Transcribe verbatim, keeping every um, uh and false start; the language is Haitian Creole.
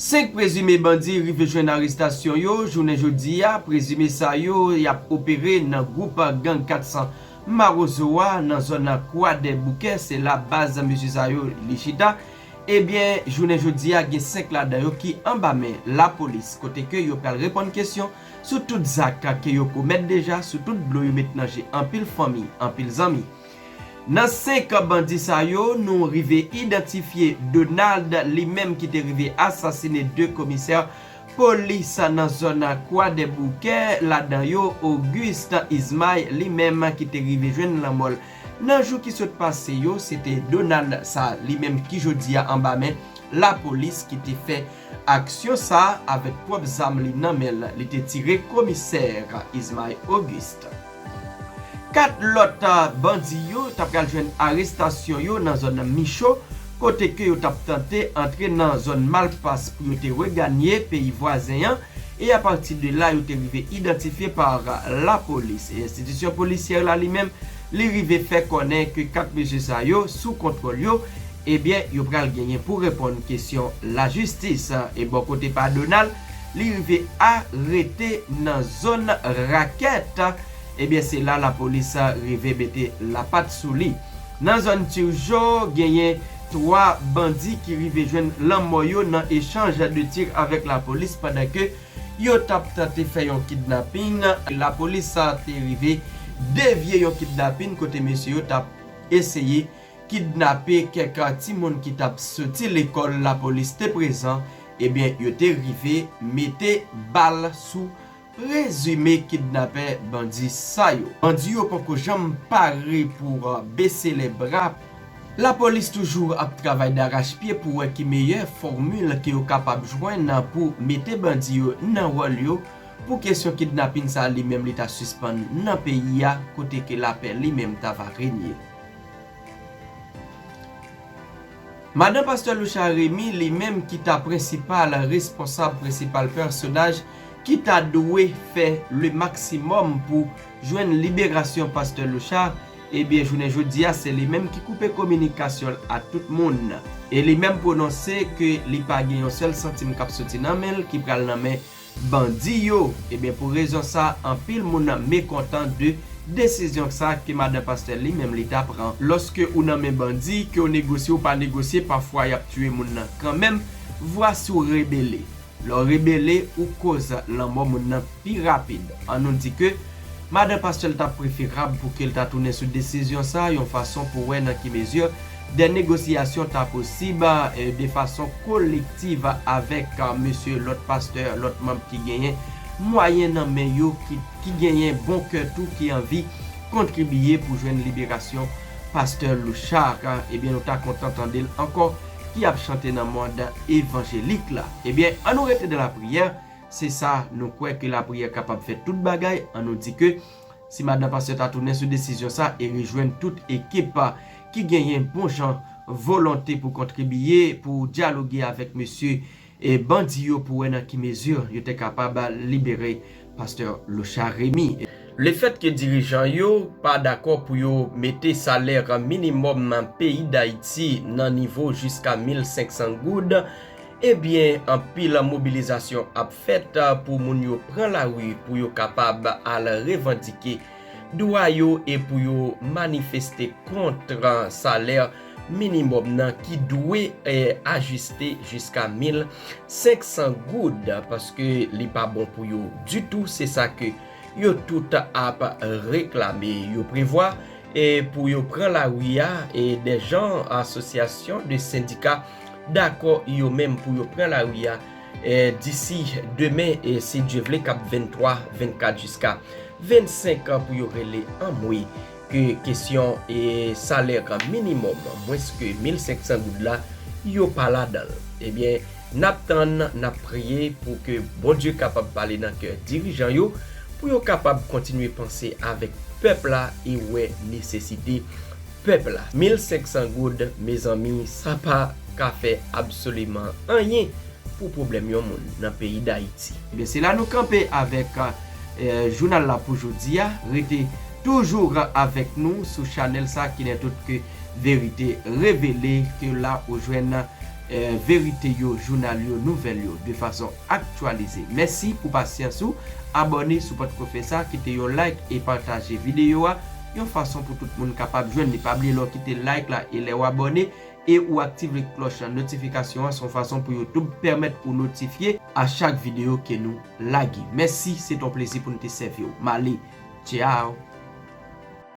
Senk prezime bandi rive jwenn arestasyon yo jounen jodi a. Prezime sa yo y ap opere nan gwoup gang kat san Mawozo a nan zòn Kwadèboukè, se la baz mesye sa yo li chita. Ebyen, jounen jodi a gen senk ladan yo ki anba men lapolis, kote ke yo pral reponn kesyon sou tout zak ke yo komèt deja, sou tout dlo yo met nan je anpil fanmi, anpil zanmi. Nan senk bandi sa yo, nou rive idantifye Donald, li menm ki te rive asasine de komisè polis nan zòn Kwadèboukè, ladan yo Auguste Ismail, li menm ki te rive jwenn lanmò l nan jou ki sot pase yo. Se te Donald sa, li menm ki jodi a anba men lapolis, ki te fè aksyon sa a avèk pwòp zam li nan men l, li te tire komisè Ismail Auguste. Kat lòt bandi yo t ap pral jwenn arestasyon yo nan zòn Micho, kote ke yo t ap tante antre nan zòn Malpas pou yo te reganye peyi vwazen an, e apati de la yo te rive idantifye pa lapolis. E enstitisyon polisyè la li menm, li rive fè konnen ke kat mesye sa yo sou kontwòl yo, ebyen, yo pral genyen pou reponn kesyon lajistis. E bò kote pa Donald, li rive arete nan zòn Rakèt. Ebyen, se la lapolis rive mete lapat sou li. Nan zòn Tirjo, genyen twa bandi ki rive jwenn lanmò yo nan echanj de tir avèk lapolis pandan ke yo t ap tante fè yon kidnaping. Lapolis te rive devye yon kidnaping kote mesye yo t ap eseye kidnape kèk timoun ki t ap soti lekòl. Lapolis te prezan, ebyen, yo te rive mete bal sou prezime kidnapè bandi sa yo. Bandi yo poko janm pare pou, uh, bese lè bra. Lapolis toujou ap travay darachpye pou wè ki meyè fòmil ke yo kapab jwenn pou mete bandi yo nan wòl yo, pou kesyon kidnaping sa li menm li ta sispann nan peyi a, kote ke lapè li menm ta va renye. Madan Pastè Louchard Remy, li menm ki ta prensipal responsab, prensipal pèsonaj ki ta dwe fè le maximum pou jwenn liberasyon Pastè Louchard, ebyen, jounen jodi a, se li menm ki koupe kominikasyon l a tout moun. E li menm pwononse ke li pa gen yon sèl santim k ap soti nan men l ki pral nan men bandi yo. Ebyen, pou rezon sa, anpil moun mekontan de desizyon sa ke madan pastè li menm li ta pran. Lòske ou nan men bandi, ke w negosye ou pa negosye, pafwa y ap tiye moun nan kanmenm. Vwasi w rebele. Lè w rebele, ou koz lanmò moun nan pi rapid. Ann nou di ke madan pastè l t ap preferab pou ke l ta tounen sou desizyon sa a, yon fason pou wè nan ki mezi de negosyasyon ta posib, e, de fason kolektiv avèk, e, mesye lòt pastè, lòt manm ki genyen mwayen nan men yo, ki, ki genyen bon kè tou, ki anvi kontribiye pou jwenn liberasyon pastè Louchard. Ebyen, nou ta kontan tande l ankò ki ap chante nan mond evanjelik la. Ebyen, ann nou rete nan lapriyè. Se sa, nou kwè ke lapriyè kapab fè tout bagay. Ann nou di ke si madan pastè ta tounen sou desizyon sa e rejwenn tout ekip ki genyen bon jan volonte pou kontribiye, pou dyaloge avèk mesye e bandi yo pou wè nan ki mezi yo te kapab libere pastè Louchard Remy. Lefètke dirijan yo pa dakò pou yo mete salè minimòm nan peyi Dayiti nan nivo jiska mil senk san goud, ebyen, anpil mobilizasyon ap fèt pou moun yo pran lari pou yo kapab al revandike dwa yo e pou yo manifeste kont salè minimòm nan ki dwe, eh, ajiste jiska mil senk san goud, paske li pa bon pou yo ditou. Se sa ke yo tout ap reklame. Yo prevwa, eh, pou yo pran lari a, e de jan asosyasyon de sendika dakò yo menm pou yo pran lari a, eh, disi demen, e si Dye vle, k ap venntwa, vennkat jiska vennsenk an pou yo rele anmwe ke kesyon e salè minimòm mwens ke mil senk san goud la, yo pa ladan l. Ebyen, n ap tann, n ap priye pou ke Bondye kapab pale nan kè dirijan yo, pou yo kapab kontinye panse avèk pèp la e wè nesesite pèp la. Mil senk san goud, mezanmi, sa pa ka fè absoliman anyen pou pwoblèm yon moun nan peyi Dayiti. Ebyen, se la nou kanpe avèk, eh, jounal la pou jodi a. Rete toujou avèk nou sou chanèl sa ki nan tout ke verite revele, ke la ou jwenn eh, verite yo, jounal yo, nouvèl yo de fason aktyalize. Mèsi pou pasyans ou. Abòne si w potko fè sa, kite yon like e pataje videyo a yon fason pou tout moun kapab jwenn li. Pa bliye lè w kite like la e lè w abòne e ou aktive klòch notifikasyon an, se yon fason pou YouTube pèmèt ou notifye a chak videyo ke nou lage. Mèsi, se t on plezi pou n te sèvi w. M ale. Tchao.